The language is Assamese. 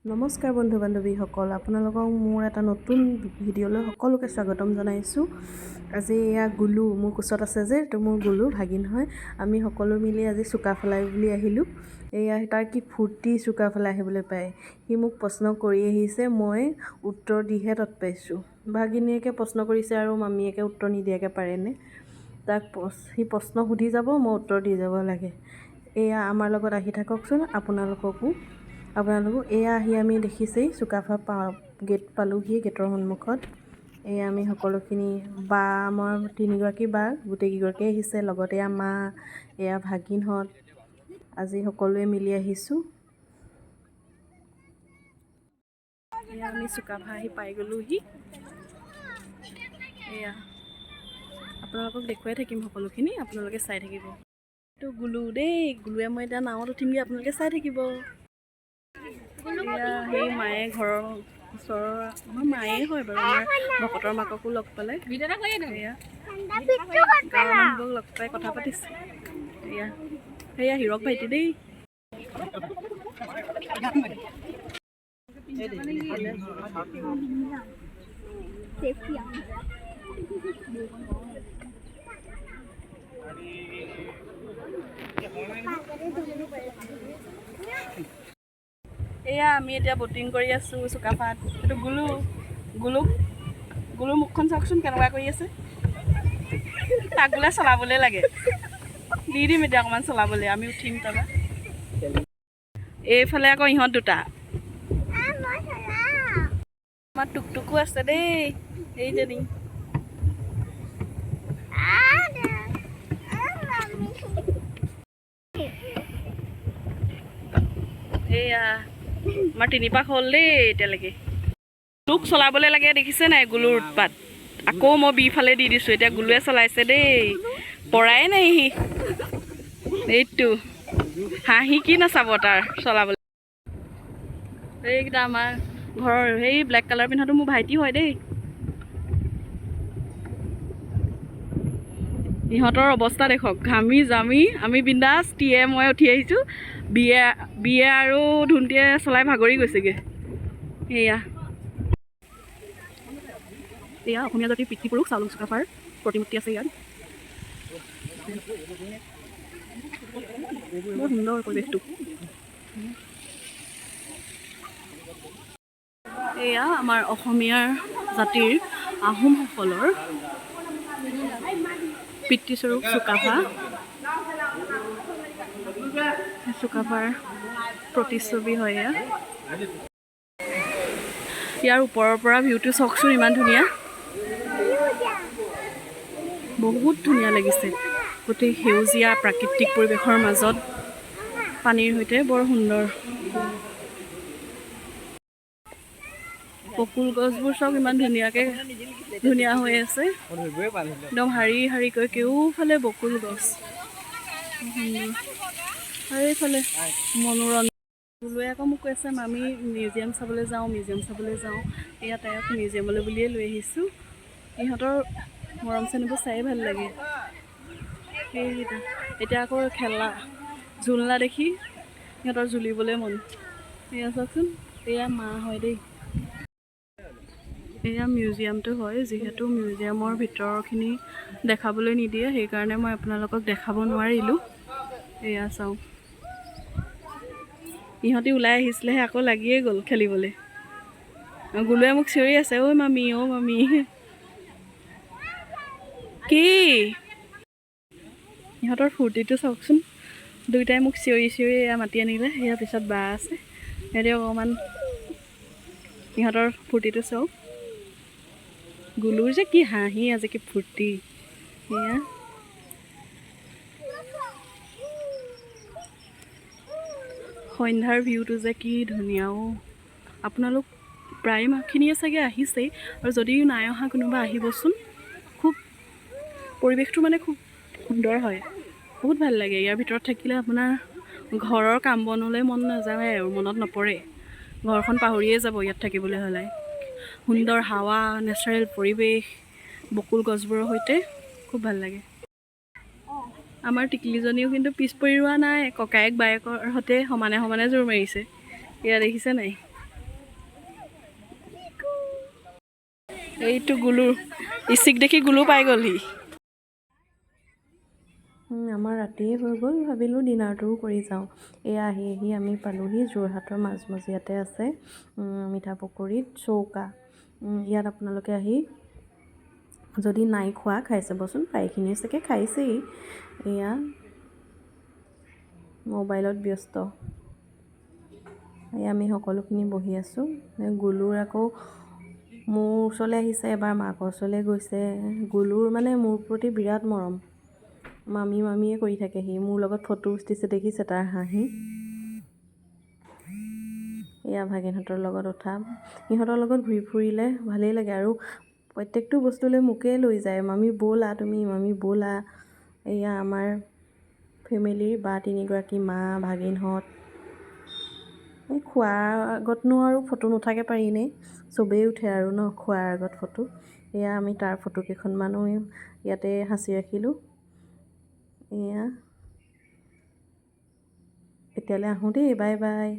নমস্কাৰ বন্ধু বান্ধৱীসকল, আপোনালোকক মোৰ এটা নতুন ভিডিঅ'লৈ সকলোকে স্বাগতম জনাইছোঁ। আজি এয়া গুলু মোৰ কোচত আছে যে, এইটো মোৰ গুলু ভাগিন হয়। আমি সকলো মিলি আজি চুকাফালাই বুলি আহিলোঁ। এয়া তাৰ কি ফূৰ্তি চুকাফালাই আহিবলৈ পায়। সি মোক প্ৰশ্ন কৰি আহিছে, মই উত্তৰ দিহে তত পাইছোঁ। ভাগিনীয়েকে প্ৰশ্ন কৰিছে আৰু মামীয়েকে উত্তৰ নিদিয়াকৈ পাৰেনে? তাক সি প্ৰশ্ন সুধি যাব, মই উত্তৰ দি যাব লাগে। এয়া আমাৰ লগত আহি থাককচোন আপোনালোকো। এয়া আহি আমি দেখিছেই চুকাফা গেট পালোহি। গেটৰ সন্মুখত এয়া আমি সকলোখিনি বা, আমাৰ তিনিগৰাকী বা, গোটেইকেইগৰাকী আহিছে। লগতে এয়া মা, এয়া ভাগিনহঁত। আজি সকলোৱে মিলি আহিছোঁ। এয়া আমি চুকাফা আহি পাই গ'লোহি। এয়া আপোনালোকক দেখুৱাই থাকিম সকলোখিনি, আপোনালোকে চাই থাকিব। এইটো গুলু দেই। গুলুৱে মই এতিয়া নাৱত উঠিমগৈ, আপোনালোকে চাই থাকিব। এয়া সেই মায়ে ঘৰৰ ওচৰৰ আমাৰ মায়ে হয় বাৰু, আমাৰ ভকতৰ মাককো লগ পালে। এয়া গাঁৱৰ মানুহবোৰক লগ পাই কথা পাতিছে। এয়া সেয়া হীৰক ভাইটি দেই। এয়া আমি এতিয়া ব'টিং কৰি আছোঁ চুকাফাত। এইটো গুলু, গুলুক, গুলুৰ মুখখন চাওকচোন কেনেকুৱা কৰি আছে। তাক বোলে চলাবলৈ লাগে, দি দিম এতিয়া অকণমান চলাবলৈ, আমি উঠিম তাৰপৰা। এইফালে আকৌ ইহঁত দুটা। আমাৰ টুকটুকো আছে দেই, এইজনী। এয়া আমাৰ তিনিপাক হ'ল দেই এতিয়ালৈকে। গুলুক চলাবলৈ লাগে, দেখিছে নাই গুলুৰ উৎপাত। আকৌ মই বিফালে দি দিছোঁ, এতিয়া গুলুৱে চলাইছে দেই, পৰাই নাই সি। এইটো হাঁহি কি নাচাব তাৰ চলাবলৈ। এইকেইটা আমাৰ ঘৰৰ, সেই ব্লেক কালাৰ পিন্ধাটো মোৰ ভাইটি হয় দেই। ইহঁতৰ অৱস্থা দেখক, ঘামি জামি আমি বিন্দাছ টিয়ে মই উঠি আহিছোঁ। বিয়ে বিয়ে আৰু ধুন্তিয়ে চলাই ভাগৰি গৈছেগৈ। এয়া এয়া অসমীয়া জাতিৰ পিতৃপুৰুষ চাউলুং চুকাফাৰ প্ৰতিমূৰ্তি আছে ইয়াত। বৰ সুন্দৰ পৰিৱেশটো। এয়া আমাৰ অসমীয়াৰ জাতিৰ আহোমসকলৰ পিতৃস্বৰূপ চুকাফা, চুকাফাৰ প্ৰতিচ্ছবি হয় এয়া। ইয়াৰ ওপৰৰ পৰা ভিউটো চাওকচোন, ইমান ধুনীয়া, বহুত ধুনীয়া লাগিছে। গোটেই সেউজীয়া প্ৰাকৃতিক পৰিৱেশৰ মাজত পানীৰ সৈতে বৰ সুন্দৰ। বকুল গছবোৰ চাওক, ইমান ধুনীয়াকৈ ধুনীয়া হৈ আছে, একদম শাৰী শাৰীকৈ কেওফালে বকুল গছ, সুন্দৰ। আৰু এইফালে মনোৰঞ্জন। গুলুৱে আকৌ মোক কৈছে, মামী মিউজিয়াম চাবলৈ যাওঁ, মিউজিয়াম চাবলৈ যাওঁ। এয়া তাইক মিউজিয়ামলৈ বুলিয়ে লৈ আহিছোঁ। ইহঁতৰ মৰম চেনেহবোৰ চায়ে ভাল লাগে। সেইকেইটা এতিয়া আকৌ খেলা ঝুলনা দেখি সিহঁতৰ ঝুলিবলৈ মন। এয়া চাওকচোন, এয়া মা হয় দেই। এয়া মিউজিয়ামটো হয়, যিহেতু মিউজিয়ামৰ ভিতৰখিনি দেখাবলৈ নিদিয়ে, সেইকাৰণে মই আপোনালোকক দেখাব নোৱাৰিলোঁ। এয়া চাওঁ, ইহঁতি ওলাই আহিছিলেহে, আকৌ লাগিয়ে গ'ল খেলিবলৈ। গুলুৱে মোক চিঞৰি আছে, ঐ মামী, অ' মামী। কি ইহঁতৰ ফূৰ্তিটো চাওকচোন। দুয়োটাই মোক চিঞৰি চিঞৰি এয়া মাতি আনিলে। সেয়া পিছত বা আছে, সিহঁতি অকণমান ইহঁতৰ ফূৰ্তিটো চাওক। গুলুৰ যে কি হাঁহি আজি, কি ফূৰ্তি। এয়া সন্ধ্যাৰ ভিউটো যে কি ধুনীয়া অ'। আপোনালোক প্ৰায়খিনিয়ে চাগে আহিছেই, আৰু যদি নাই অহা কোনোবা আহিবচোন। খুব পৰিৱেশটো মানে খুব সুন্দৰ হয়, বহুত ভাল লাগে। ইয়াৰ ভিতৰত থাকিলে আপোনাৰ ঘৰৰ কাম বনলৈ মন নাযায় আৰু মনত নপৰে, ঘৰখন পাহৰিয়ে যাব ইয়াত থাকিবলৈ হ'লে। সুন্দৰ হাৱা, নেচাৰেল পৰিৱেশ, বকুল গছবোৰৰ সৈতে খুব ভাল লাগে। আমাৰ টিকলিজনীও কিন্তু পিছ পৰি ৰোৱা নাই, ককায়েক বায়েকৰ সৈতে সমানে সমানে জোৰ মাৰিছে। এয়া দেখিছে নাই? এইটো গুলু, ইচিক দেখি গুলু পাই গ'লহি। আমাৰ ৰাতিয়ে হৈ গ'ল, ভাবিলোঁ ডিনাৰটোও কৰি যাওঁ। এয়া আহি আহি আমি পালোহি। যোৰহাটৰ মাজমজিয়াতে আছে মিঠাপুখুৰীত চৌকা। ইয়াত আপোনালোকে আহি যদি নাই খোৱা, খাই চাবচোন। প্ৰায়খিনিয়ে চাগে খাইছেই। এয়া মোবাইলত ব্যস্ত। এয়া আমি সকলোখিনি বহি আছোঁ। গুলুৰ আকৌ মোৰ ওচৰলৈ আহিছে, এবাৰ মাকৰ ওচৰলৈ গৈছে। গুলুৰ মানে মোৰ প্ৰতি বিৰাট মৰম, মামী মামীয়ে কৰি থাকে। সি মোৰ লগত ফটো উঠিছে, দেখিছে তাৰ হাঁহি। এয়া ভাগিনহঁতৰ লগত উঠা। সিহঁতৰ লগত ঘূৰি ফুৰিলে ভালেই লাগে আৰু প্ৰত্যেকটো বস্তুলৈ মোকেই লৈ যায়, "মামী ব'লা তুমি, মামী ব'লা।" এয়া আমাৰ ফেমিলিৰ বা তিনিগৰাকী, মা, ভাগিনহঁত। এই খোৱাৰ আগতনো আৰু ফটো নুঠাকৈ পাৰিনে? চবেই উঠে আৰু ন খোৱাৰ আগত ফটো। এয়া আমি তাৰ ফটো কেইখনমানো ইয়াতে সাঁচি ৰাখিলোঁ। এয়া এতিয়ালৈ আহোঁ দেই, বাই বাই।